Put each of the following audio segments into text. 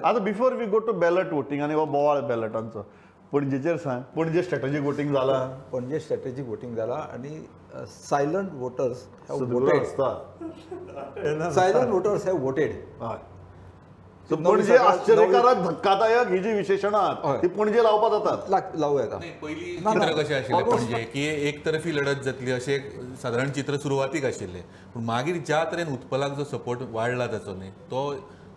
आतां before we go to ballot voting आनी हो बोवाळ बॅलटांचो, पणजेचेर सांग, पणजे स्ट्रॅटेजीक वोटींग जाला? पणजे स्ट्रॅटेजीक वोटींग जाला आनी silent voters have voted. Silent voters have voted. Panaji आश्चर्यकारक, धक्कादायक ही जी विशेषणां ती पणजे लावपाक जातात, लावूं येता. पयलीं चित्र कशें आशिल्लें पणजे की एक तरफी लढत जातली अशें एक सादारण चित्र सुरवातीक आशिल्लें, पूण मागीर ज्या तरेन उत्पलाक जो सपोर्ट वाडला ताचो न्ही, तो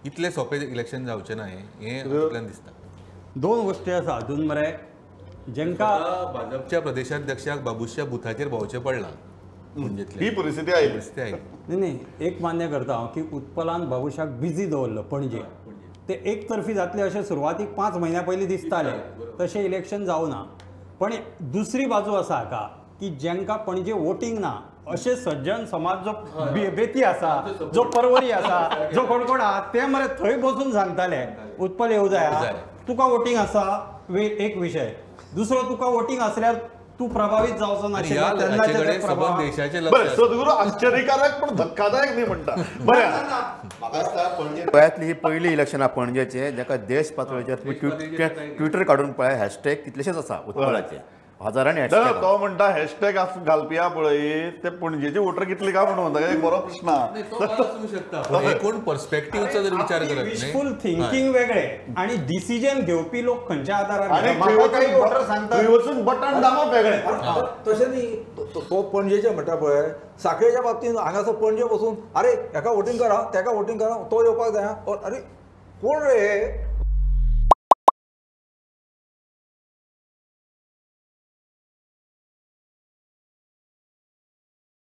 इतले सोंपें इलेक्शन जावचें ना हें हातूंतल्यान दिसता. दोन गोश्टी आसा हातून मरे, जेंका भाजपच्या प्रदेशाध्यक्षाक बाबूशच्या बुथाचेर भोंवचें पडलां ही परिस्थिती आयली. न्ही न्ही, एक मान्य करता हांव की उत्पलान बाबूशाक बिजी दवरलो पणजे, ते एक तर्फी जातले अशें सुरवातीक 5 म्हयन्या पयलीं दिसतालें, तशें इलेक्शन जावना. पण दुसरी बाजू आसा हाका की जेंकां पणजे वोटींग ना अशे सज्जन समाज जो बेती आसा, जो परवरी आसा, जो कोण कोण आहा, ते मरे थंय बसून सांगताले उत्पल येवं जाय, तुका वोटींग आसा एक विशय, दुसरो तुका वोटींग आसल्यार तूं प्रभावीत जावचो ना. सद्गुरू आश्चर्यकारक पण धक्कादायक न्ही म्हणटा. बरें, गोंयांतली ही पयली इलेक्शनां पणजेचे जाका देश पातळीचेर तुमी ट्विटर काडून पळय, हॅशटॅग कितलेशेच आसा उत्पलाचे, हजारांनी हॅशटॅग. तो म्हणटा हॅशटॅग घालपी पळय ते पणजेचे वोटर कितले काय म्हणून एक बरो प्रश्न शकता. एकूण पर्स्पेक्टिव्हचो जर विचार करत, विशफुल थिंकिंग वेगळे आणि डिसिजन घेवपी लोक खंयच्या आधारार वचून बटन दामप वेगळे. तशें न्ही, तो पणजेचे म्हणटा पळय, साखळेच्या बाबतींत हांगासर पणजे बसून अरे हेका वोटींग करा, तेका वोटींग करा, तो येवपाक जाय, अरे कोण रे?